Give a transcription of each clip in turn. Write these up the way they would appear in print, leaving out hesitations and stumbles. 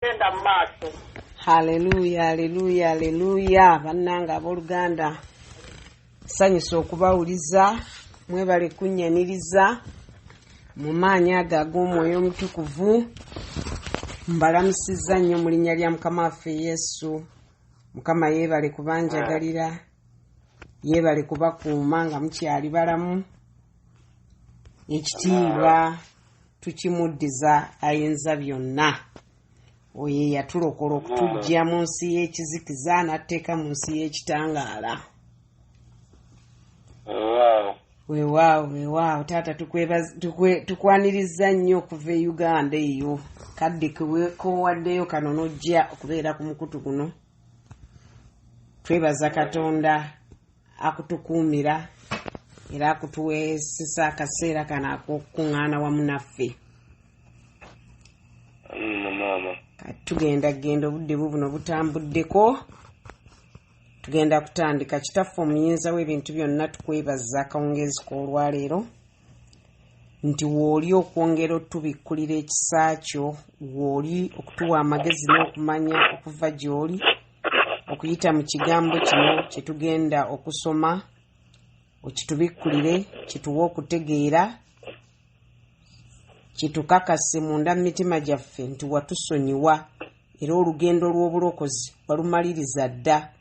Genda mu maaso. Haleluya, haleluya, haleluya! Bannange abooluganda, nsanyusa okubawuliza. Mwebale kunnyaniriza mu maanyi ago ag'Omwoyo Omutukuvu. Mbalamusizza nnyo mu linnya lya Mukama waffe Yesu. Mukama yeebale kubanjagalira, yeebale kubakuuma nga mukyali balamu. Ekitiibwa tukimuddiza ayinza byonna, oyo eyatulokola okutuggya mu nsi y'ekizikiza n'atteeka mu nsi y'ekitangaala. Weewaawo, weewaawo taata, tukwaniriza nnyo okuva e Uganda eyo. Kadde kowaddeyo kano n'ojja okubeera ku mukutu guno, twebaza Katonda akutukuumira era akutuweesesa akaseera kano ak'okukuŋŋaana wamu naffe. Maama. Kati tugenda genda, obudde bubuno butambuddeko, tugenda kutandika. Kitaffe omuyinza w'ebintu byonna, tukwebaza akawungeezi k'olwaleero nti wooli okwongera otubikkulira ekisa kyo, wooli okutuwa amagezi n'okumanya okuva gy'oli okuyita mu kigambo kino kye tugenda okusoma. Okitubikkulire, kituwe okutegeera, kitukakase munda mu mitima gyaffe nti watusonyiwa era olugendo lw'obulokozi walumaliriza dda.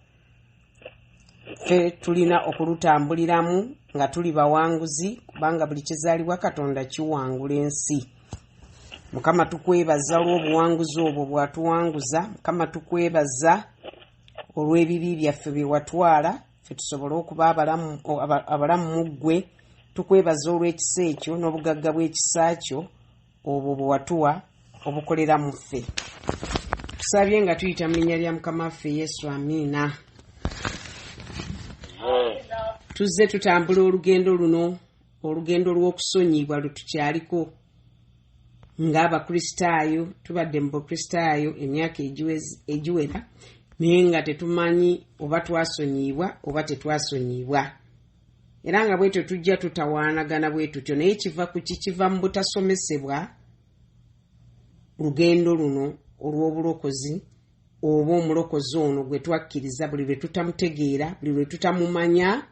Ffe tulina okulutambuliramu nga tuli bawanguzi, kubanga buli kizaalibwa Katonda kiwangula ensi. Mukama, tukwebaza olw'obuwanguzi obwo bwatuwanguza. Mukama, tukwebaza olw'ebibi byaffe bye watwala, ffe tusobole okuba abalamu mu ggwe. Tukwebaza olw'ekisa ekyo n'obugagga bw'ekisa kyo obwo bwe watuwa obukolera mu ffe. Tusabye nga tuyita mu linnya lya Mukama waffe Yesu, amiina. Tuzze tutambula olugendo luno, olugendo lw'okusonyibwa lwe tukyaliko ng'Abakristaayo. Tubadde mu Bukristaayo emyaka egiwera, naye nga tetumanyi oba twasonyibwa oba tetwasonyibwa, era nga bwetyo tujja tutawaanagana bwe tutyo. Naye kiva ku ki? Kiva mu butasomesebwa lugendo luno olw'obulokozi oba omulokozi ono gwe twakkiriza. Buli lwe tutamutegeera, buli lwe tutamumanya,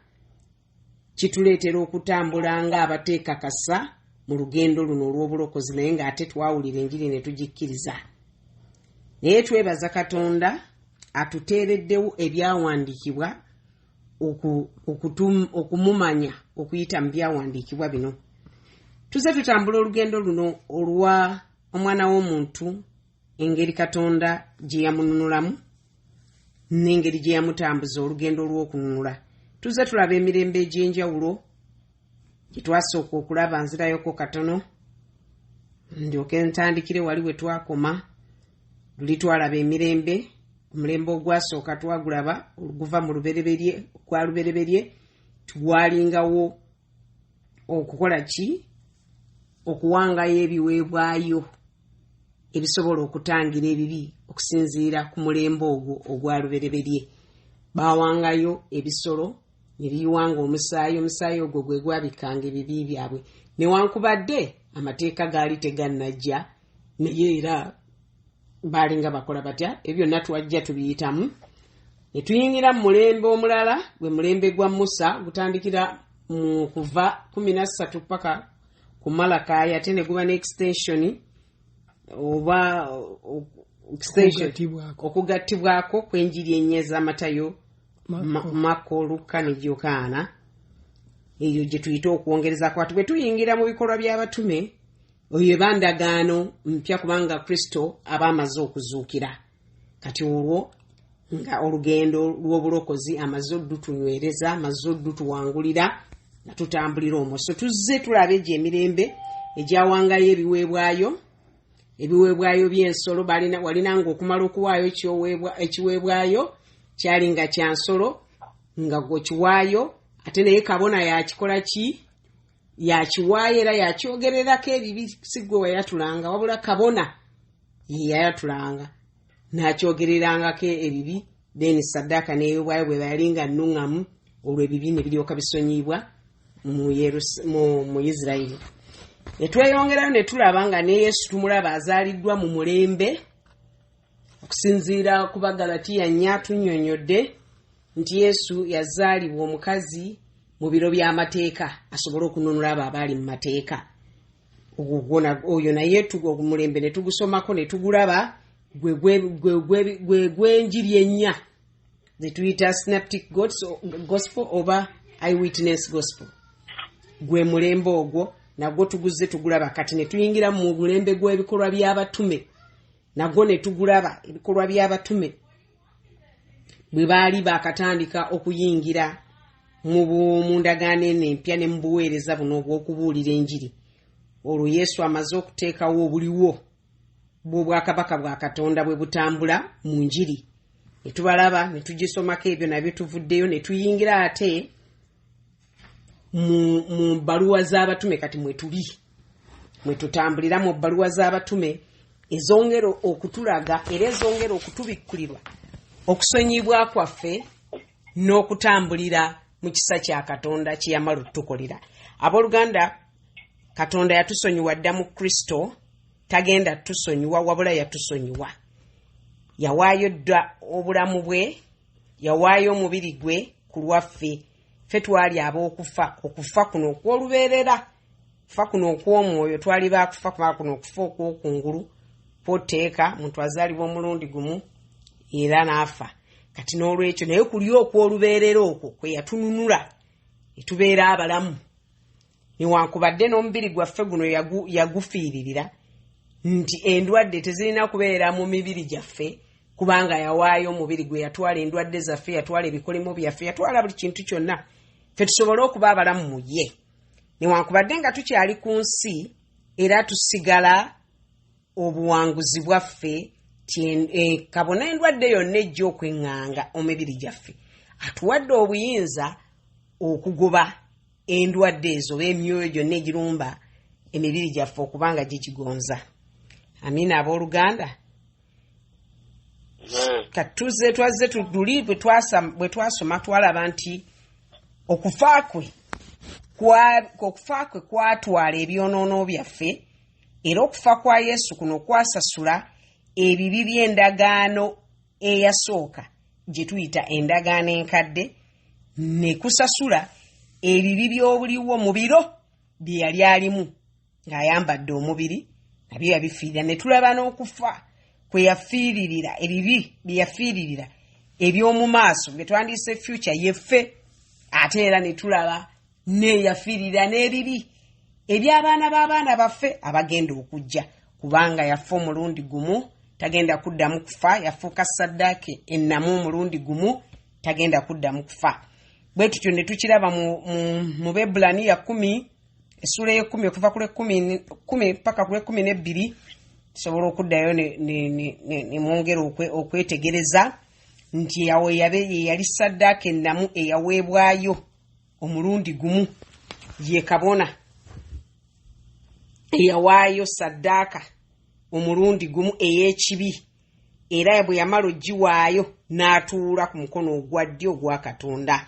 kituleetera okutambula ng'abateekakasa mu lugendo luno olw'obulokozi, naye ng'ate twawulira enjiri ne tugikkiriza. Naye twebaza Katonda atuteereddewo ebyawandiikibwa okumumanya okuyita mu byawandiikibwa bino. Tuze tutambula olugendo luno olwa omwana w'omuntu, engeri Katonda gye yamununulamu n'engeri gye yamutambuza olugendo olw'okununula. Tuze tulaba emirembe egy'enjawulo gye twasooka okulaba. Nzirayoko katono ndyoke ntandikire wali we twakoma luli. Twalaba emirembe. Omulembe ogwasooka twagulaba guva mu lubereberye, gwa lubereberye. Twalingawo okukola ki? Okuwangayo ebiweebwayo ebisobola okutangira ebibi. Okusinziira ku mulembe ogwo ogwa lubereberye, bawangayo ebisolo ne biyiwanga omusaayi. Omusaayi ogwo gwe gwabikkanga ebibi byabwe, newankubadde amateeka gaali tegannajja, naye era baalinga bakola batya? Ebyo byonna twajja tubiyitamu ne tuyingira mu mulembe omulala, gwe mulembe gwa Musa, gutandikira mu Kuva 13 paka ku Malakayi, ate ne guba ne extension oba extension. Okugattibwako. Okugattibwako kw'enjiri ennya ez'Amatayo, Mako. Mako, Luka ne Yokaana, eyo gye tuyita okwongerezako. Ati bwe tuyingira mu Bikolwa by'Abatume, oyo eba ndagaano mpya, kubanga Kristo aba amaze okuzuukira. Kati olwo nga olugendo lw'obulokozi amaze oddutunywereza, amaze oddutuwangulira nga tutambulira omwo. So tuzze tulaba egyo emirembe egyawangayo ebiweebwayo, ebiweebwayo by'ensolo. Walinanga okumala okuwaayo ekiweebwayo, kyali nga kya nsolo, nga gwekiwaayo, ate naye kabona yakikola ki? Yakiwaayo era yakyogererako ebibi. Si gwe wayatulanga, wabula kabona ye yayatulanga n'akyogererangako ebibi. Then saddaaka neeyobwayo bwe yali nga nnuŋŋamu, olwo ebibi ne biryoka bisonyiyibwa mu Isirayiri. Ne tweyongerayo ne tulaba nga ne Yesu tumulaba azaaliddwa mu mulembe. Okusinziira ku Bagalatiya 4 tunnyonnyodde nti Yesu yazaalibwa omukazi mu biro by'amateeka asobole okununula abo abaali mu mateeka. Oyo naye omulembe ne tugusomako ne tugulaba, gwe gw'enjiri ennya ze tuyita Synoptic Gospel oba Eyewitness Gospel. Gwe mulembe ogwo nagwo tuguze tugulaba. Kati ne tuyingira mu mulembe gw'ebikolwa by'abatume, nagwo ne tugulaba. Ebikolwa by'abatume bwe baali baakatandika okuyingira mu ndagaano eno empya ne mu buweereza buno obw'okubuulira enjiri, olwo Yesu amaze okuteekawo obuliwo bw'obwakabaka bwa Katonda bwe butambula mu njiri, ne tubalaba ne tugisomako. Ebyo nabyo tuvuddeyo ne tuyingira ate mu bbaluwa z'abatume. Kati mwe tuli, mwe tutambulira mu bbaluwa z'abatume ezongera okutulaga era ezongera okutubikkulirwa okusonyiyibwa kwaffe n'okutambulira mu kisa kya Katonda kye yamala otutukolera. Abooluganda, Katonda yatusonyiwa dda mu Kristo. Tagenda tusonyiwa, wabula yatusonyiwa, yawaayo dda obulamu bwe, yawaayo omubiri gwe ku lwaffe. Ffe twali ab'okufa, okufa kuno okw'olubeerera, kufa kuno okw'omwoyo. Twali bakufa kubanga kuno okufa okw'okungulu kwotteeka muntu azaalibwa omulundi gumu era n'afa. Kati n'olwekyo, naye kuli okw'olubeerera okwo kwe yatununula ne tubeera abalamu, newankubadde n'omubiri gwaffe guno yagufiiririra nti endwadde tezirina kubeera mu mibiri gyaffe, kubanga yawaayo omubiri gwe, yatwala endwadde zaffe, yatwala ebikolimo byaffe, yatwala buli kintu kyonna, ffe tusobole okuba abalamu mu ye. Newankubadde nga tukyali ku nsi, era tusigala obuwanguzi bwaffe ti kabona endwadde yonna ejja okweŋŋanga omubiri gyaffe, atuwadde obuyinza okugoba endwadde ezo oba emyoyo gyonna egirumba emibiri gyaffe okubanga gigigonza. Amiina, abooluganda. Katuze twazze tuli bwe twasoma twalaba nti okufa kwe kwatwala ebyonoono byaffe, era okufa kwa Yesu kuno kwasasula ebibi by'endagaano eyasooka gye tuyita endagaano enkadde, ne kusasula ebibi by'obuliwo mu biro bye yali alimu ng'ayambadde omubiri, nabyo yabifiirira. Ne tulaba n'okufa kwe yafiiririra ebibi bye yafiiririra eby'omu maaso bye twandiise future yeffe. Ate era ne tulaba neyafiirira n'ebibi eby'abaana b'abaana baffe abagenda okujja, kubanga yafa omulundi gumu, tagenda kuddamu kufa. Yafuuka saddaake ennamu omulundi gumu, tagenda kuddamu kufa. Bwe tutyo ne tukiraba mu Bebulaniya 10, essuula ey'ekumi okuva ku lwekumi 10 paka ku lwekumi n'ebbiri. Tusobola okuddayo ne mwongera okwetegereza nti awo ye yali saddaaka ennamu eyaweebwayo omulundi gumu. Ye kabona eyawaayo saddaaka omulundi gumu ey'ekibi, era bwe yamala ogiwaayo n'atuula ku mukono ogwa ddyo ogwa Katonda.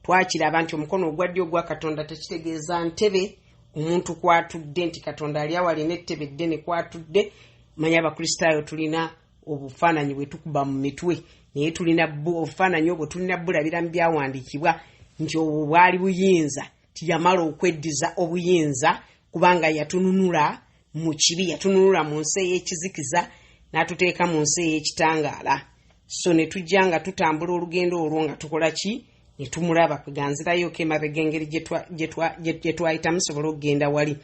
Twakiraba nti omukono ogwa ddyo ogwa Katonda tekitegeeza ntebe omuntu kwatudde, nti Katonda ali awo alina ettebe eddene kwatudde. Manya Abakristaayo tulina obufaananyi bwe tukuba mu mitwe, naye tulina obufaananyi obwo tulina bulabira mu byawandiikibwa nti obwo bwali buyinza, tiyamala okweddiza obuyinza kubanga yatununula mu kibi, yatununula mu nsi ey'ekizikiza n'atuteeka mu nsi ey'ekitangaala. So ne tujja nga tutambula olugendo olwo nga tukola ki? Ne tumulaba kweganzirayoko emabega engeri gye twayitamu sobole okugenda wali.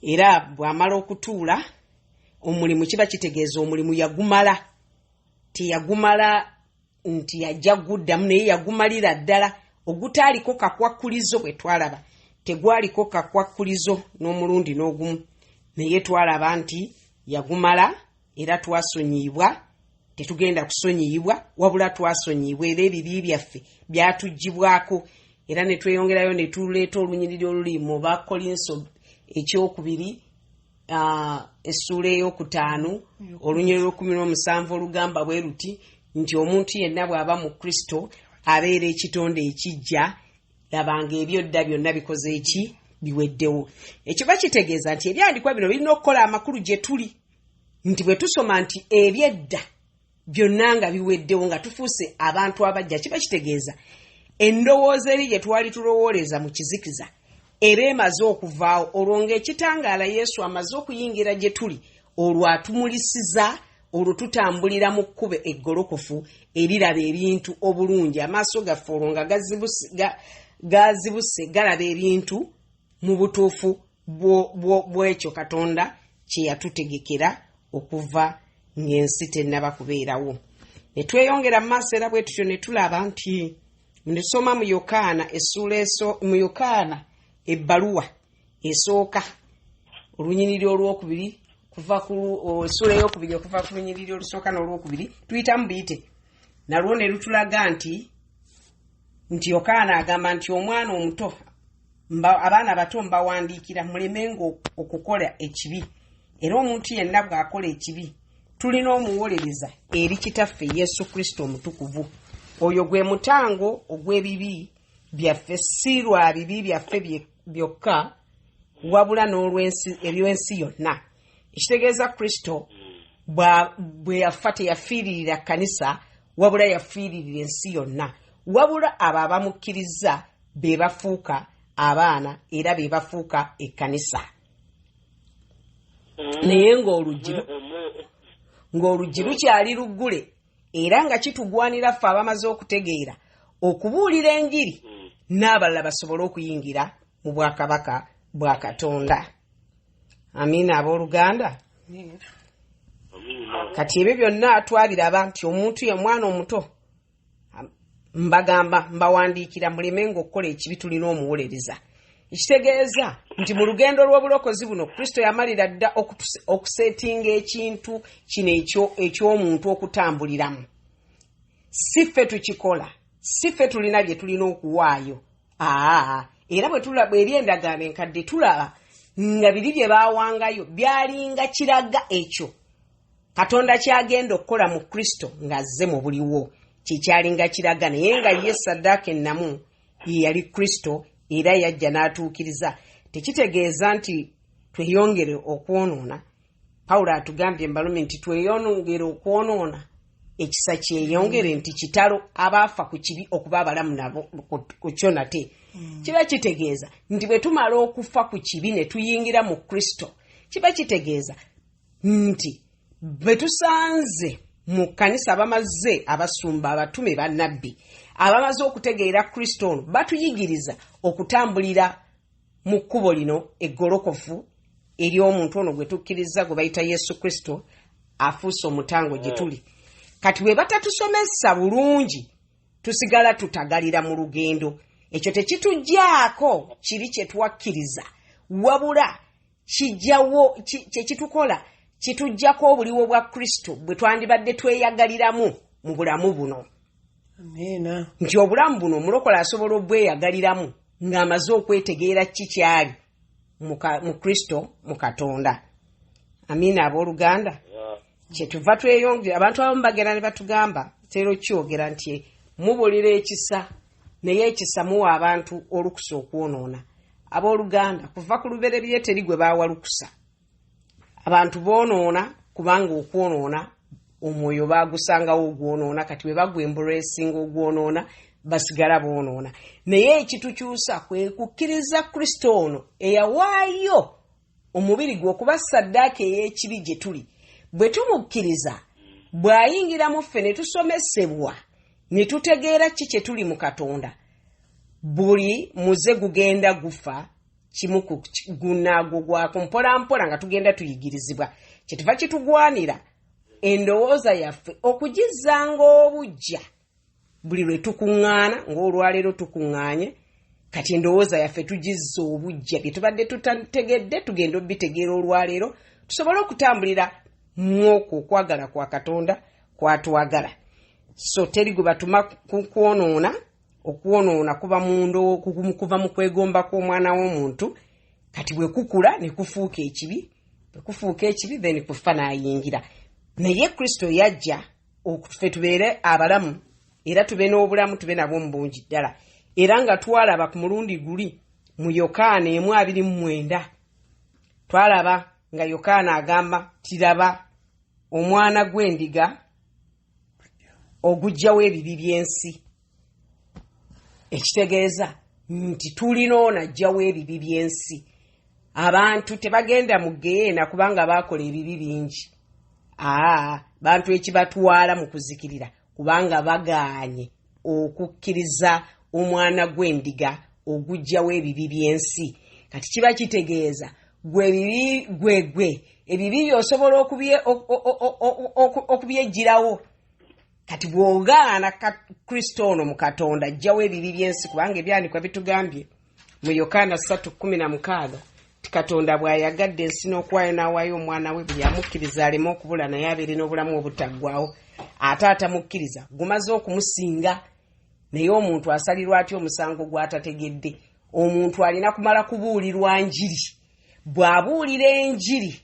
Era bw'amala okutuula, omulimu kiba kitegeeza omulimu yagumala. Teyagumala nti yajja guddamu, naye yagumalira ddala ogutaaliko kakwakkulizo. Bwe twalaba, tegwaliko kakwakkulizo n'omulundi n'ogumu, naye twalaba nti yagumala era twasonyiyibwa. Tetugenda kusonyiyibwa, wabula twasonyiyibwa, era ebibi byaffe byatuggyibwako. Era ne tweyongerayo ne tuleeta olunyiriri oluli mu Bakolinso ekyokubiri, essuula eyokutaano, olunyiriri lw'e17, olugamba bwe luti nti omuntu yenna bw'aba mu Kristo abeera ekitonde ekijja, labanga ebyodda byonna bikoze eki? Biweddewo. Ekyo bakitegeeza nti ebyandikwa bino birina okukola amakulu gye tuli, nti bwe tusoma nti ebyedda Byonna nga biweddewo, nga tufuuse abantu abajja. Kiba kitegeeza endowooza eri gye twali tulowooleza mu kizikiza era emaze okuvaawo. Olwo ng'ekitangaala Yesu amaze okuyingira gye tuli, olwo atumulisiza, olwo tutambulira mu kkubo eggolokofu eriraba ebintu obulungi. Amaaso gaffe olwo nga gazibuse, galaba ebintu mu butuufu bw'ekyo Katonda kye yatutegekera okuva ng'ensi tennaba kubeerawo. Ne tweyongera mu maaso era bwe tutyo ne tulaba nti nesoma mu Yokaana essuula mu Yokaana ebbaluwa esooka, olunyiriri olwokubiri, kuva ku essuula eyokubiri okuva ku lunyiriri olusooka n'olwokubiri, tuyitamu biyite nalwo ne lutulaga nti Yokaana agamba nti, "Omwana omuto, abaana bato, mbawandiikira mulemenga okukola ekibi. Era omuntu yenna bw'akola ekibi, tulina omuwolereza eri Kitaffe, Yesu Kristo omutukuvu. Oyo gwe mutango ogw'ebibi byaffe, si lwa bibi byaffe byokka, wabula n'olw'ensi, eby'ensi yonna." Ekitegeeza Kristo bwe yafa teyafiiririra kkanisa, wabula yafiiririra ensi yonna. Wabula abo abamukkiriza be bafuuka abaana era be bafuuka ekkanisa. Naye ng'oluggi lukyali luggule, era nga kitugwanira ffe abamaze okutegeera okubuulira enjiri n'abalala basobole okuyingira mu bwakabaka bwa Katonda. Amiina, abooluganda. Kati ebyo byonna twabiraba nti omuntu ye mwana omuto, mbagamba, mbawandiikira mulemenga okukola ekibi, tulina omuwolereza. Ekitegeeza nti mu lugendo lw'obulokozi buno, Kristo yamalira dda okusetinga ekintu kino eky'omuntu okutambuliramu. Si ffe tukikola, si ffe tulina bye tulina okuwaayo. Aa, era bwe tulaba eri endagaano enkadde, tulaba nga biri bye baawangayo byalinga kiraga ekyo Katonda kyagenda okukola mu Kristo ng'azze mu buliwo. Kyekyalinga kiraga, naye nga ye saddaaka ennamu ye yali Kristo, era yajja n'atuukiriza. Tekitegeeza nti tweyongere okwonoona. Pawulo atugambye mu Baruumi nti tweyongere okwonoona ekisa kyeyongere, nti kitalo abaafa ku kibi okuba abalamu nabo ku kyo nate. Kiba kitegeeza nti bwe tumala okufa ku kibi ne tuyingira mu Kristo, kiba kitegeeza nti bwe tusanze mu kkanisa abamaze, abasumba, abatume, bannabbi abamaze okutegeera Kristo ono, batuyigiriza okutambulira mu kkubo lino eggolokofu ery'omuntu ono gwe tukkiriza, gwe bayita Yesu Kristo, afuuse omutango gye tuli. Kati bwe batatusomesa bulungi, tusigala tutagalira mu lugendo. Ekyo tekitugyaako kiri kye twakkiriza, wabula kijjawo kyekitukola kituggyako obuliwo bwa Kristo bwe twandibadde tweyagaliramu mu bulamu buno. Amiina. Nti obulamu buno omulokole asobola obweyagaliramu ng'amaze okwetegeera ki kyali mu Kristo, mu Katonda. Amiina, abooluganda. Kyetuva tweyongera. Abantu abamu bagenda ne batugamba, tera okyogera nti mubulira ekisa, naye ekisa muwa abantu olukusa okwonoona. Abooluganda, kuva ku lubereberye teri gwe baawa lukusa. Abantu boonoona kubanga okwonoona omwoyo baagusangawo ogwonoona. Kati bwe bagwa embulesinga ogwonoona, basigala boonoona. Naye ekitukyusa kwe kukkiriza Kristo ono eyawaayo omubiri gwe okuba saddaaka ey'ekibi gye tuli. Bwe tumukkiriza, bw'ayingira mu ffe ne tusomesebwa ne tutegeera ki kye tuli mu Katonda, buli muze gugenda gufa kimu ku gunaagwo gwako mpola mpola nga tugenda tuyigirizibwa. Kyetuva kitugwanira endowooza yaffe okugizzanga obuggya buli lwe tukuŋŋaana, ng'olwaleero tukuŋŋaanye. Kati endowooza yaffe tugizza obuggya, bye tubadde tutategedde tugenda obitegeera olwaleero, tusobole okutambulira mu okwo okwagala kwa Katonda kwatwagala. So teri gwe batuma kwonoona. Okwonoona kuba mundo, kuva mu kwegomba kw'omwana w'omuntu. Kati bwe kukula ne kufuuka ekibi, bwe kufuuka ekibi, then kufa n'ayingira. Naye Kristo yajja ffe tubeere abalamu, era tube n'obulamu, tube nabwo mu bungi ddala. Era nga twalaba ku mulundi guli mu Yokaana 1:29, twalaba nga Yokaana agamba, "Tiraba omwana gw'endiga oguggyawo ebibi by'ensi. Ekitegeeza nti tulina ono aggyawo ebibi by'ensi. Abantu tebagenda mu geyeena kubanga baakola ebibi bingi. Aa, bantu ekibatwala mu kuzikirira kubanga bagaanye okukkiriza omwana gw'endiga oguggyawo ebibi by'ensi. Kati kiba kitegeeza gwe ebibi gwe ebibi by'osobola okubyejjirawo. Kati bw'ogaana Kristo ono mu Katonda ajjawo ebibi by'ensi, kubanga ebyanikwa bitugambye mu Yokaana 3:16 ti Katonda bw'ayagadde ensi n'okuwaayo n'awaayo omwana we, buli amukkiriza aleme okubula naye abeere n'obulamu obutaggwaawo, ate atamukkiriza gumaze okumusinga. Naye omuntu asalirwa atya omusango gw'atategedde? Omuntu alina kumala kubuulirwa njiri. Bw'abuulira enjiri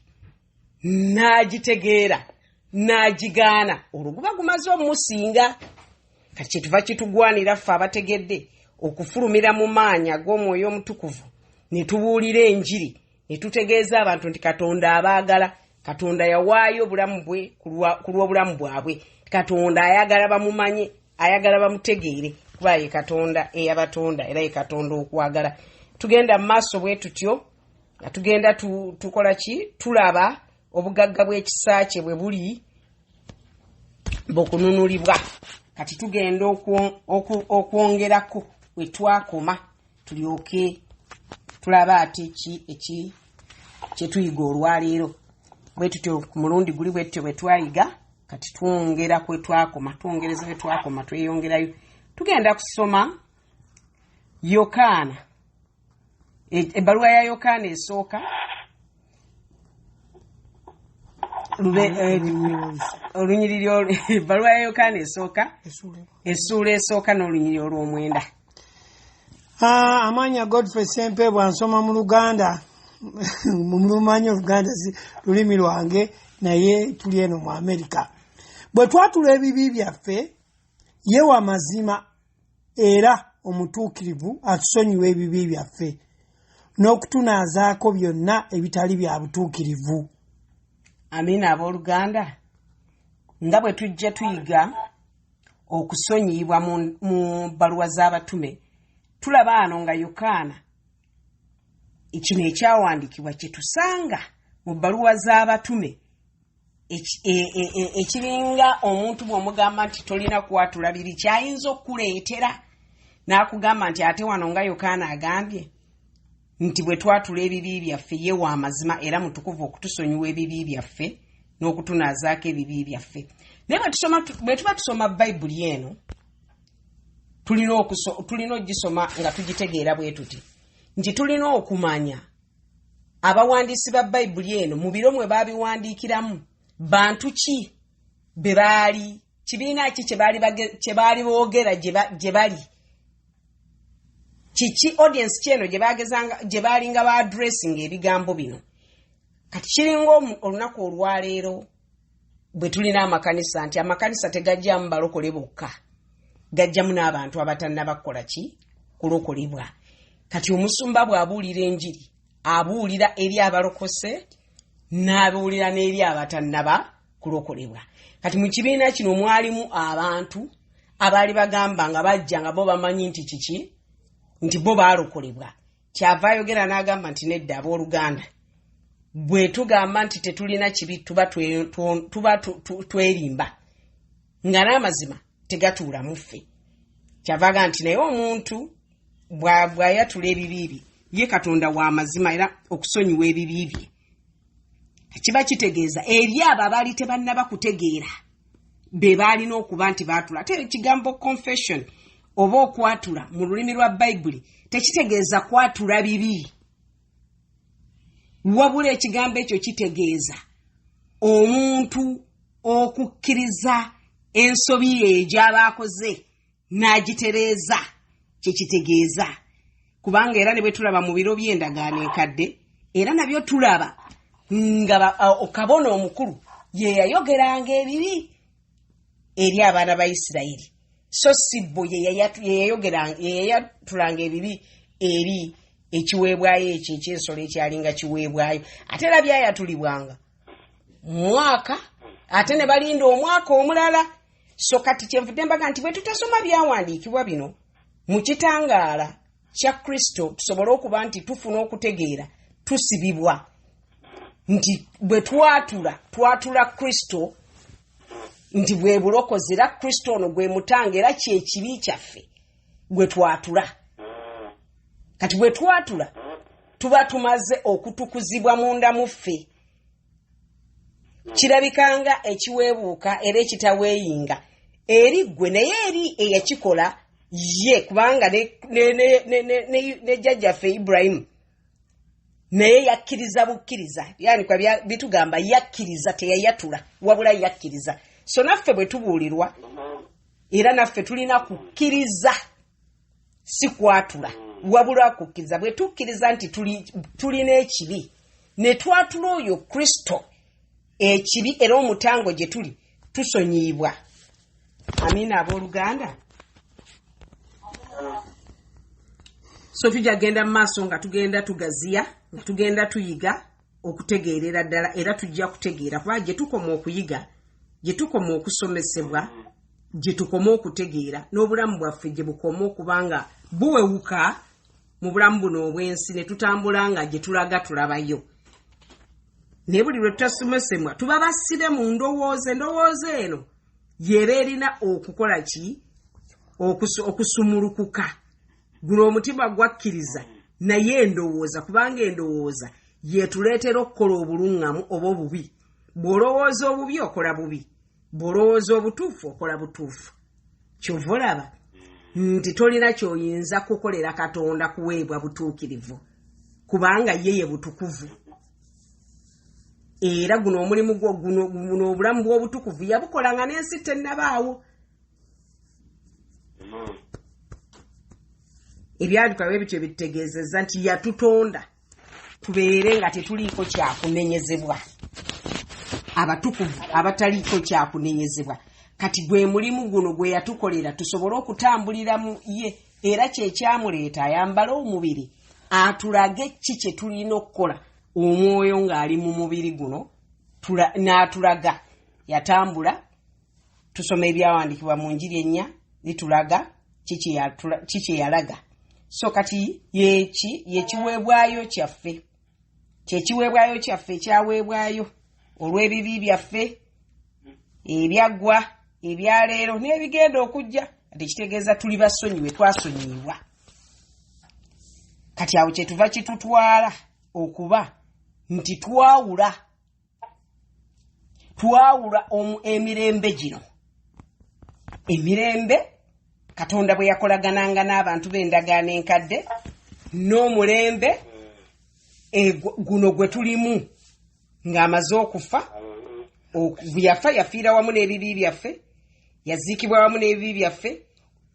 n'agitegeera n'agigaana, olwo guba gumaze omusinga. Kati kyetuva kitugwanira ffe abategedde okufulumira mu maanyi ag'Omwoyo Omutukuvu ne tubuulira enjiri, ne tutegeeza abantu nti Katonda abaagala, Katonda yawaayo obulamu bwe ku lw'obulamu bwabwe, Katonda ayagala bamumanye, ayagala bamutegeere, kuba ye Katonda eyabatonda era ye Katonda okwagala. Tugenda mu maaso bwe tutyo nga tugenda tukola ki? Tulaba obugagga bw'ekisa kye bwe buli bukununulibwa. Kati tugenda okwongerako we twakoma, tulyoke tulaba ate ki eki kye tuyiga olwaleero. Bwe tutyo ku mulundi guli bwe tutyo bwe twayiga. Kati twongera kwe twakoma, twongereza we twakoma, tweyongerayo. Tugenda kusoma Yokaana, ebbaluwa ya Yokaana esooka, olunyiriri, ebbaluwa ya Yokaana esooka, essuula esooka n'olunyiriri olw'omwenda. Amanya Godfrey Sempebwa, nsoma mu Luganda. Mulumanyi Oluganda lulimi lwange, naye tuli eno mu Amerika. Bwe twatula ebibi byaffe, ye wa mazima era omutuukirivu atusonyiwa ebibi byaffe n'okutunaazaako byonna ebitali bya butuukirivu. Amiina. Abooluganda, nga bwe tujja tuyiga okusonyiyibwa mu bbaluwa z'abatume, tulaba ano nga Yokaana kino ekyawandiikibwa kye tusanga mu bbaluwa z'abatume ekiringa omuntu bw'omugamba nti tolina kwatula biri, kyayinza okukuleetera n'akugamba nti ate wano nga Yokaana agambye nti bwe twatula ebibi byaffe, ye wa mazima era mutukuvu okutusonyiwa ebibi byaffe n'okutunaazaako ebibi byaffe. Naye bwe tuba tusoma Bayibuli eno, tulina ogisoma nga tugitegeera bwe tuti nti tulina okumanya abawandiisi ba Bayibuli eno mu biro mwe baabiwandiikiramu bantu ki be baali, kibiina ki kye baali boogera gye bali, kiki audience kyeno gye baalinga ba addressing ebigambo bino. Kati kiringa olunaku olwaleero bwe tulina amakanisa, nti amakanisa tegajjamu balokole bokka, gajjamu n'abantu abatannaba kukola ki? Kulokolebwa. Kati omusumba bw'abuulira enjiri, abuulira eri abalokose n'abuulira n'eri abatannaba kulokolebwa. Kati mu kibiina kino mwalimu abantu abaali bagamba nga bajja nga bo bamanyi nti kiki, nti bo baalokolebwa. Kyava ayogera n'agamba nti nedda, abooluganda, bwe tugamba nti tetulina kibi, tuba twerimba nga n'amazima tegatuula mu ffe. Kyava agamba nti naye omuntu bw'ayatula ebibi bye, ye Katonda wa mazima era okusonyiwa ebibi bye. Kiba kitegeeza eri abo abaali tebannaba kutegeera be baalina okuba nti baatula. Ate ekigambo confession oba okwatula mu lulimi lwa Bayibuli tekitegeeza kwatula bibi, wabula ekigambo ekyo kitegeeza omuntu okukkiriza ensobi ye gy'aba akoze n'agitereeza, kyekitegeeza. Kubanga era ne bwe tulaba mu biro by'endagaano enkadde, era nabyo tulaba nga kabona omukulu ye yayogeranga ebibi eri abaana ba Isirayiri, so si bo. Ye yayatulanga ebibi eri ekiweebwayo ekyo ekyensolo ekyalinga kiweebwayo. Ate era byayatulibwanga mwaka, ate ne balinda omwaka omulala. So kati kyenvudde mbaga nti bwe tutasoma byawandiikibwa bino mu kitangaala kya Kristo, tusobole okuba nti tufuna okutegeera, tusibibwa nti bwe twatula, twatula Kristo nti bwe bulokozi, era Kristo ono gwe mutanga, era kyekibi kyaffe gwe twatula. Kati bwe twatula tuba tumaze okutukuzibwa munda mu ffe. Kirabikanga ekiweebuuka era ekitaweeyinga eri ggwe, naye eri eyakikola ye, kubanga ne jjajjaffe Ibulayimu naye yakkiriza bukkiriza. Yani kwa bitugamba yakkiriza, teyayatula, wabula yakkiriza. So naffe bwe tubuulirwa, era naffe tulina kukkiriza, si kwatula, wabula kukkiriza. Bwe tukkiriza nti tulina ekibi ne twatula oyo Kristo ekibi era omutango gye tuli, tusonyiyibwa. Amiina abooluganda. So tujja genda mu maaso nga tugenda tugaziya, nga tugenda tuyiga okutegeerera ddala, era tujja kutegeera, kuba gye tukoma okuyiga, gye tukoma okusomesebwa, gye tukoma okutegeera, n'obulamu bwaffe gye bukoma okuba nga buwewuka mu bulamu buno obw'ensi, ne tutambula nga gye tulaga tulabayo. Naye buli lwe tutasomesebwa tuba basibe mu ndowooza. Endowooza eno y'eba erina okukola ki? Okusumulukuka. Guno omutima gwakkiriza, naye endowooza, kubanga endowooza yetuleetera okukola obuluŋŋamu oba obubi. Bw'olowooza obubi okola bubi, bw'olowooza obutuufu okola butuufu. Kyova olaba nti tolina ky'oyinza kukolera Katonda kuweebwa butuukirivu, kubanga ye ye butukuvu. Era guno omulimu gwo, guno obulamu bw'obutukuvu yabukola nga n'ensi tennabaawo. Ebyandikwa bwe bityo bitutegeezezza nti yatutonda tubeere nga tetuliiko kyakunenyezebwa, abatukuvu abataliiko kyakunenyezebwa. Kati gwe mulimu guno gwe yatukolera tusobole okutambulira mu ye, era kyekyamuleeta ayambale omubiri atulage ki kye tulina okukola. Omwoyo ng'ali mu mubiri guno n'atulaga. Yatambula, tusoma ebyawandiikibwa mu njiri ennya, litulaga ki kye yalaga. So kati yeki yekiweebwayo kyaffe, kyekiweebwayo kyaffe ekyaweebwayo olw'ebibi byaffe ebyaggwa, ebyaleero n'ebigenda okujja. Ate kitegeeza tuli basonyiwe, twasonyiyibwa. Kati awo kyetuva kitutwala okuba nti twawula emirembe gino, emirembe Katonda bwe yakolagananga n'abantu b'endagaano enkadde, n'omulembe guno gwe tulimu ng'amaze okufa. Yafa, yafiira wamu n'ebibi byaffe, yaziikibwa wamu n'ebibi byaffe,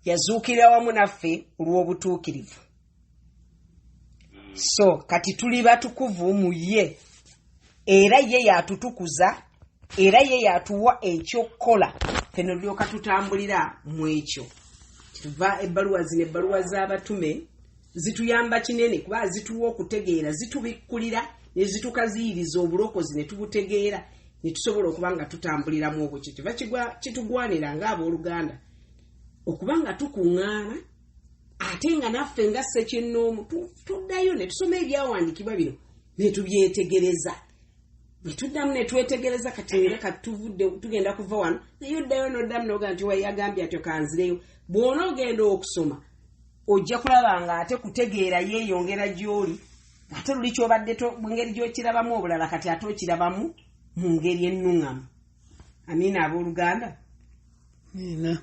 yazuukira wamu naffe olw'obutuukirivu. So kati tuli batukuvu mu ye, era ye yatutukuza, era ye yatuwa ekyokukola, ffe ne tulyoka tutambulira mu ekyo. Tuva ebbaluwa zino, ebbaluwa z'abatume zituyamba kinene, kuba zituwa okutegeera, zitubikkulira ne zitukaziyiriza obulokozi ne tubutegeera, ne tusobola okuba nga tutambuliramu obwo. Kyekiva kitugwanira ng'abooluganda okuba nga tukuŋŋaana, ate nga naffe nga ssekinnoomu tuddayo ne tusoma ebyawandiikibwa bino ne tubyetegereza, ne tuddamu ne twetegereza. Kati nga kati tuvudde, tugenda kuva wano, naye oddayo n'oddamu n'ogamba nti yagambye atyo, kanzireyo. Bw'onoogenda okusoma ojja kulaba nga ate kutegeera yeeyongera gy'oli, ate luli kyobadde ngeri gy'okirabamu obulala, kati ate okirabamu mu ngeri ennuŋŋamu. Amiina abooluganda. Amiina.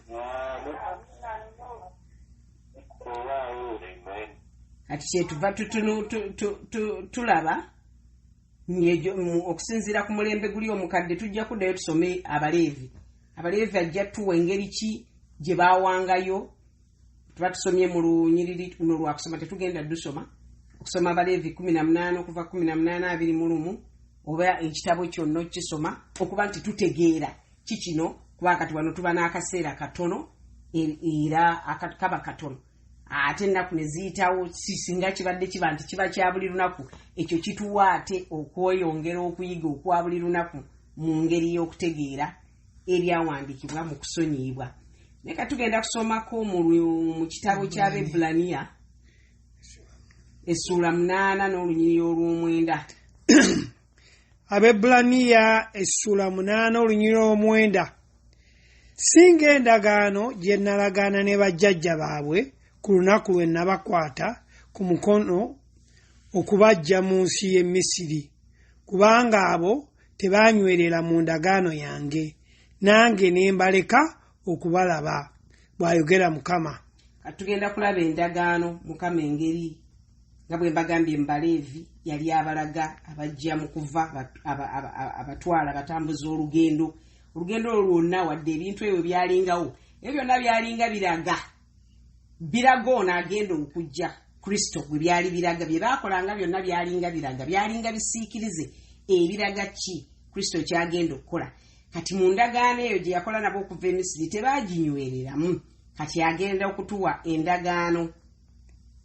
Kati kyetuva tulaba okusinziira ku mulembe guli omukadde. Tujja kuddayo tusome Abaleevi. Abaleevi ajja tuwa engeri ki gye baawangayo. Tuba tusomye mu lunyiriri luno lwakusoma, tetugenda dusoma okusoma Abaleevi 18 okuva 18:21 oba ekitabo kyonna okukisoma okuba nti tutegeera kikino, kuba kati wano tuba n'akaseera katono, era kaba katono, ate ennaku ne ziyitawo. Singa kibadde kiba nti kiba kya buli lunaku, ekyo kituwa ate okweyongera okuyiga okwa buli lunaku mu ngeri y'okutegeera. Ebyawandiikibwa mu kusonyiyibwa. Naye ka tugenda kusomako mu kitabo ky'Abebbulaniya essuula 8 n'olunyiriri olw'omwenda. Abebbulaniya essuula 8 olunyiriri olw'omwenda. Singa endagaano gye nalagaana ne bajjajja baabwe ku lunaku lwe nabakwata ku mukono okubaggya mu nsi y'e Misiri, kubanga abo tebanywerera mu ndagaano yange, nange ne mbaleka okubalaba, bw'ayogera Mukama. Tugenda kulaba endagaano Mukama engeri nga bwe mbagambye Mbaleevi yali abalaga abajja mu kuva abatwala batambuza olugendo. Olugendo olwo lwonna wadde ebintu ebyo byalingawo, ebyo byonna byalinga biraga ono agenda okujja Kristo gwe byali biraga. Bye baakolanga byonna byalinga biraga, byalinga bisiikirize ebiraga ki Kristo kyagenda okukola. Kati mu ndagaano eyo gye yakola nabo okuva e Misiri tebaginywereramu. Kati agenda okutuwa endagaano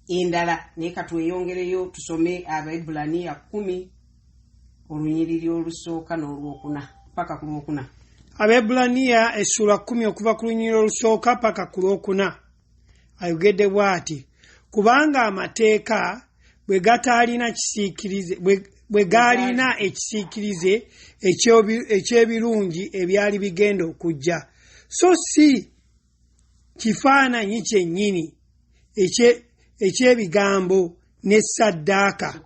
endala. Naye katweyongereyo tusome Abaebbulaniya 10 olunyiriri olusooka n'olwokuna paka ku lwokuna. Abaebbulaniya essuula 10 okuva ku lunyiriri olusooka paka ku lwokuna. Ayogedde bw'ati: kubanga amateeka bwe gataalina kisiikirize, bwe gaalina ekisiikirize eky'ebirungi ebyali bigenda okujja, so si kifaananyi kyennyini eky'ebigambo ne ssaddaaka.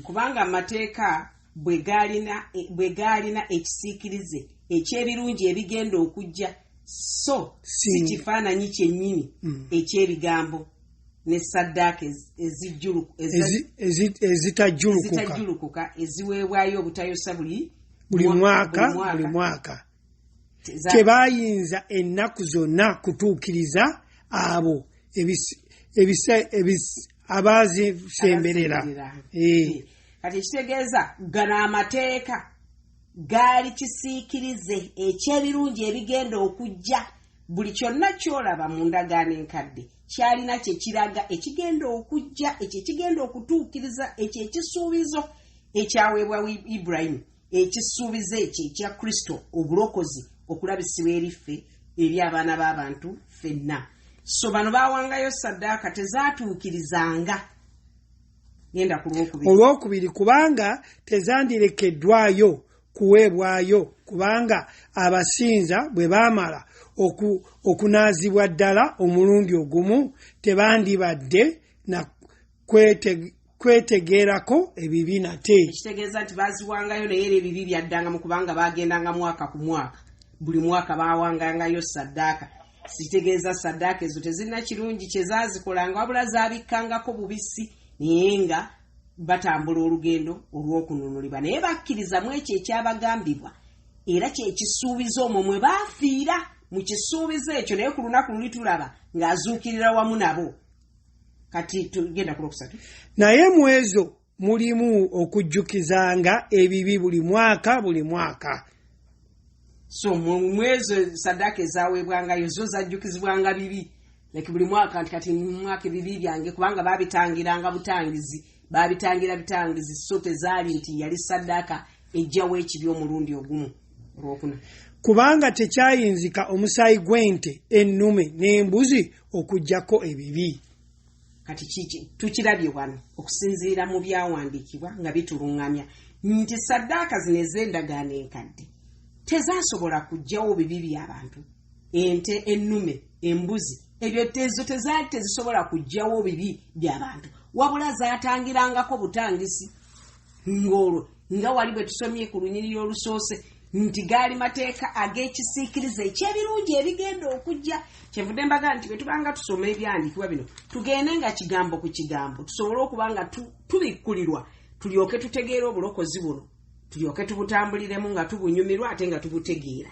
Kubanga amateeka bwe gaalina ekisiikirize eky'ebirungi ebigenda okujja, so si kifaananyi kyennyini eky'ebigambo ne ssaddaaka ezitajjulukuka eziweebwayo obutayosa buli mwaka. Tebayinza ennaku zonna kutuukiriza abo abazisemberera. Kati ekitegeeza gano amateeka gaali kisiikirize eky'ebirungi ebigenda okujja. Buli kyonna ky'olaba mu ndagaano enkadde kyalina kye kiraga ekigenda okujja, ekyo ekigenda okutuukiriza ekyo ekisuubizo ekyaweebwa Ibulayimu, ekisuubizo ekyo ekya Kristo, obulokozi okulabisibwa eri ffe, eri abaana b'abantu ffenna. So bano baawangayo ssaddaaka tezaatuukirizanga. Genda ku lwokubiri. Olwokubiri, kubanga tezandirekeddwayo kuweebwayo, kubanga abasinza bwe baamala okunaazibwa ddala omulundi ogumu tebandibadde na kwetegerako ebibi nate. Ekitegeeza nti baaziwangayo naye era ebibi byaddangamu, kubanga baagendanga mwaka ku mwaka, buli mwaka baawangangayo ssaddaaka. Kitegeeza ssaddaaka ezo tezirina kirungi kye zaazikolanga, wabula zaabikkangako bubisi, naye nga batambula olugendo olw'okununulibwa. Naye bakkiriza mu ekyo ekyabagambibwa, era kyekisuubizo omwo mwe baafiira mu kisuubizo ekyo. Naye ku lunaku luli tulaba ng'azuukirira wamu nabo. Kati tugenda ku lwokusatu. Naye mu ezo mulimu okujjukizanga ebibi buli mwaka buli mwaka. So mu ezo ssaddaaka ezaweebwangayo zo zajjukizibwanga bibi, like buli mwaka, nti kati mwaka ebibi byange, kubanga baabitangiranga butangizi, baabitangira bitangizi. So tezaali nti yali ssaddaaka ejjawo ekibi omulundi ogumu. Olwokuna. Kubanga tekyayinzika omusaayi gw'ente ennume n'embuzi okuggyako ebibi. Kati tukirabye wano okusinziira mu byawandiikibwa nga bituluŋŋamya nti ssaddaaka zino ez'endagaano enkadde tezasobola kuggyawo bibi by'abantu. Ente ennume, embuzi, ebyo ezo tezaali tezisobola kuggyawo bibi by'abantu, wabula zaatangirangako butangisi. Ng'olwo nga wali bwe tusomye ku lunyiriri olusoose nti gaali mateeka ag'ekisiikirize eky'ebirungi ebigenda okujja. Kyenvudde mbaga nti bwe tubanga tusoma ebyandiikibwa bino tugende nga kigambo ku kigambo, tusobole okuba nga tubikkulirwa, tulyoke tutegeere obulokozi buno, tulyoke tubutambuliremu nga tubunyumirwa ate nga tubutegeera.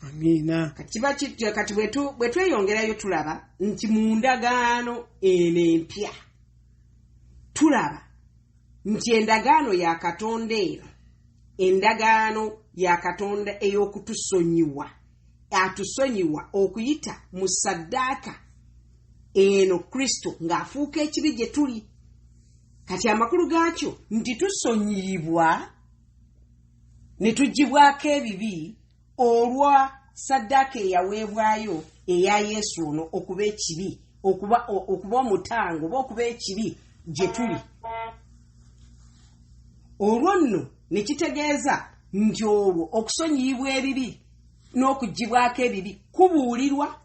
Amiina. Kati bwe tweyongerayo tulaba nti mu ndagaano eno empya tulaba nti endagaano ya Katonda eno, endagaano ya Katonda ey'okutusonyiwa, atusonyiwa okuyita mu ssaddaaka eno Kristo ng'afuuka ekibi gye tuli. Kati amakulu gaakyo nti tusonyiyibwa Ne tuggyibwako ebibi olwa saddaaka eyaweebwayo eya Yesu ono okuba ekibi, okuba omutango oba okuba ekibi gye tuli. Olwo nno ne kitegeeza nti olwo okusonyiyibwa ebibi n'okuggyibwako ebibi kubuulirwa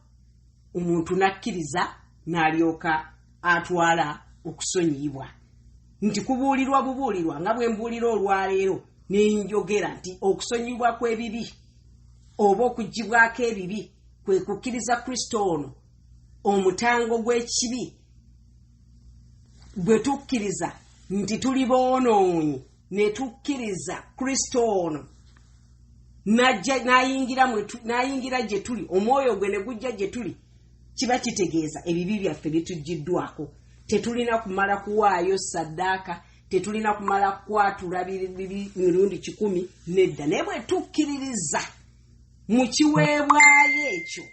omuntu n'akkiriza n'alyoka atwala okusonyiyibwa. Nti kubuulirwa bubuulirwa nga bwe mbuulira olwaleero ne njogera nti okusonyiyibwa kw'ebibi oba okuggyibwako ebibi kwe kukkiriza Kristo ono omutango gw'ekibi bwe tukkiriza nti tuli boonoonyi ne tukkiriza Kristo ono n'ayingira gye tuli, omwoyo gwe ne gujja gye tuli, kiba kitegeeza ebibi byaffe bituggiddwako. Tetulina kumala kuwaayo saddaaka, tetulina kumala kwatula bibi mirundi 100 nedda, naye bwe tukkiririza mu kiweebwayo ekyo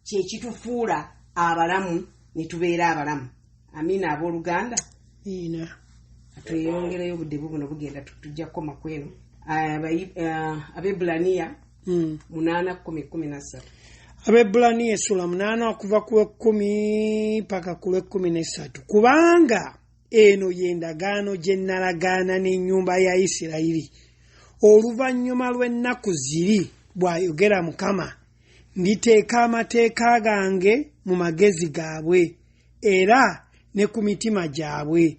kye kitufuula abalamu ne tubeera abalamu. Amiina abooluganda. Amiina. Tweyongereyo obudde buno bugenda, tujja kukoma ku eno. Abebbulaniya 8:10-13. Abebbulaniya essula 8 okuva ku 10 paka ku 13. Kubanga eno y'endagaano gye nnalagaana n'ennyumba ya Isirayiri oluvannyuma lw'ennaku ziri, bw'ayogera Mukama, nditeeka amateeka gange mu magezi gaabwe era ne ku mitima gyabwe.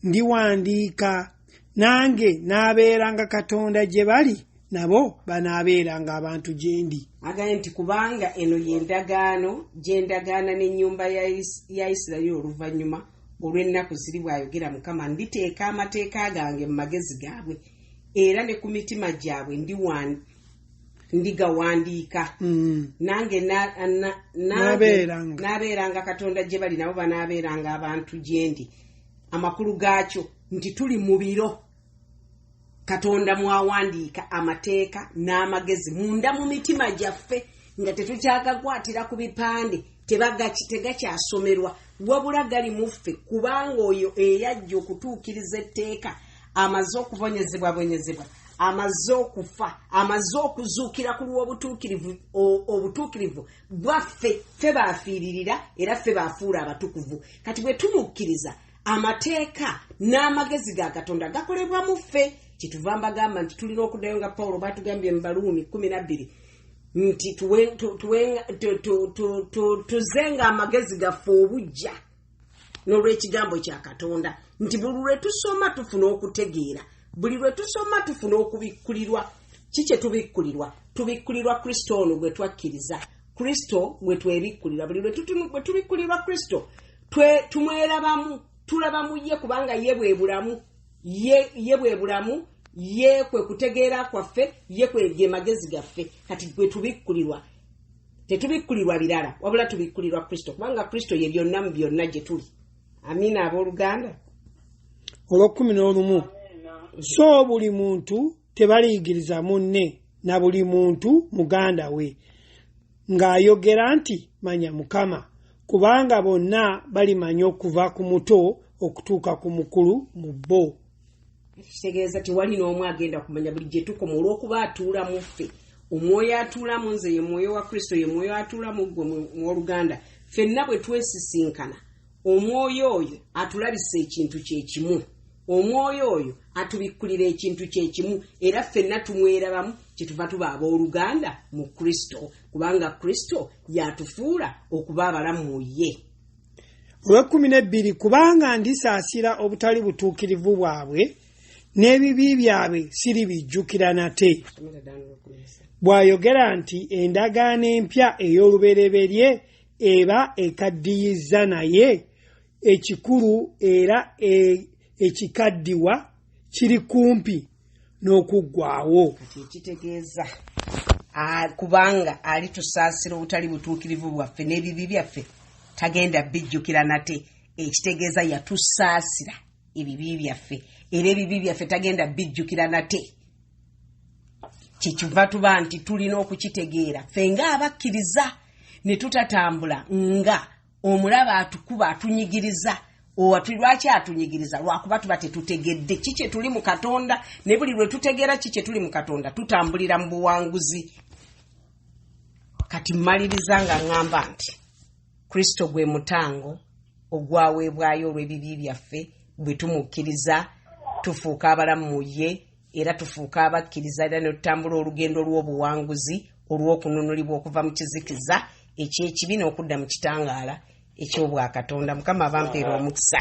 Ndiwandiika nange n'abeeranga Katonda gye bali, nabo banaabeeranga abantu gye ndi. Agambye nti kubanga eno y'endagaano gye ndagaana n'ennyumba ya Isirayiri oluvannyuma olw'ennaku ziri, bw'ayogera Mukama, nditeeka amateeka gange mu magezi gaabwe era ne ku mitima gyabwe ndigawandiika. Nange N'abeeranga. n'abeeranga Katonda gye bali, nabo banaabeeranga abantu gye ndi. Amakulu gaakyo nti tuli mu biro Katonda mwawandiika amateeka n'amagezi munda mu mitima gyaffe, nga tetukyagakwatira ku bipande, tegakyasomerwa, wabula gali mu ffe, kubanga oyo eyajja okutuukiriza etteeka amaze okubonyezebwabonyezebwa, amaze okufa, amaze okuzuukira ku lw'obutuukirivu, obutuukirivu bwaffe, ffe baafiiririra era ffe baafuula abatukuvu. Kati bwe tumukkiriza, amateeka n'amagezi ga Katonda gakolebwa mu ffe. Kyetuva mbagamba nti tulina okuddayo nga Pawulo baatugambye mu Baluumi 12 nti tuzenga amagezi gaffe obuggya n'olw'ekigambo kya Katonda, nti buli lwe tusoma tufuna okutegeera, buli lwe tusoma tufuna okubikkulirwa. Ki kye tubikkulirwa? Tubikkulirwa Kristo ono gwe twakkiriza, Kristo gwe twebikkulirwa. Buli lwe tubikkulirwa Kristo tumwerabamu, tulabamu ye, kubanga ye bwe bulamu, ye bwe bulamu, ye kwe kutegeera kwaffe, ye kwe ge magezi gaffe. Kati gwe tubikkulirwa, tetubikkulirwa birala, wabula tubikkulirwa Kristo, kubanga Kristo ye byonna mu byonna gye tuli. Amiina abooluganda. Olw'ekkumi n'olumu. So buli muntu tebaliyigiriza munne na buli muntu muganda we, ng'ayogera nti manya Mukama, kubanga bonna balimanya okuva ku muto okutuuka ku mukulu mu bo. Kitegeeza tewali n'omu agenda kumanya buli gye tukoma, olw'okuba atuula mu ffe. Omwoyo atuula mu nze ye mwoyo wa Kristo, ye mwoyo atuula mu ggwe mu oluganda. Ffenna bwe twesisinkana, omwoyo oyo atulabisa ekintu kye kimu, omwoyo oyo atubikkulira ekintu kye kimu, era ffenna tumwerabamu. Kyetuva tuba abooluganda mu Kristo, kubanga Kristo yatufuula okuba abalamu mu ye. Olw'ekkumi n'ebbiri. Kubanga ndisaasira obutali butuukirivu bwabwe, n'ebibi byabwe siribijjukira nate. Bw'ayogera nti endagaano empya ey'olubereberye eba ekaddiyizza, naye ekikulu era ekikaddiwa kiri kumpi n'okuggwaawo. Kati ekitegeeza kubanga alitusaasira obutali butuukirivu bwaffe n'ebibi byaffe tagenda bijjukira nate. Ekitegeeza yatusaasira ebibi byaffe era ebibi byaffe tagenda bijjukira nate. Kyekiva tuba nti tulina okukitegeera ffe ng'abakkiriza ne tutatambula nga omulaba atukuba atunyigiriza. Lwaki atunyigiriza? Lwakuba tuba tetutegedde ki kye tuli mu Katonda. Ne buli lwe tutegeera ki kye tuli mu Katonda, tutambulira mu buwanguzi. Kati mmaliriza nga ŋŋamba nti Kristo gwe mutango ogwaweebwayo olw'ebibi byaffe. Bwe tumukkiriza, tufuuka abalamu mu ye, era tufuuka abakkiriza, era ne tutambula olugendo lw'obuwanguzi olw'okununulibwa okuva mu kizikiza eky'ekibi n'okudda mu kitangaala eky'obwakatonda. Mukama abampeera omukisa.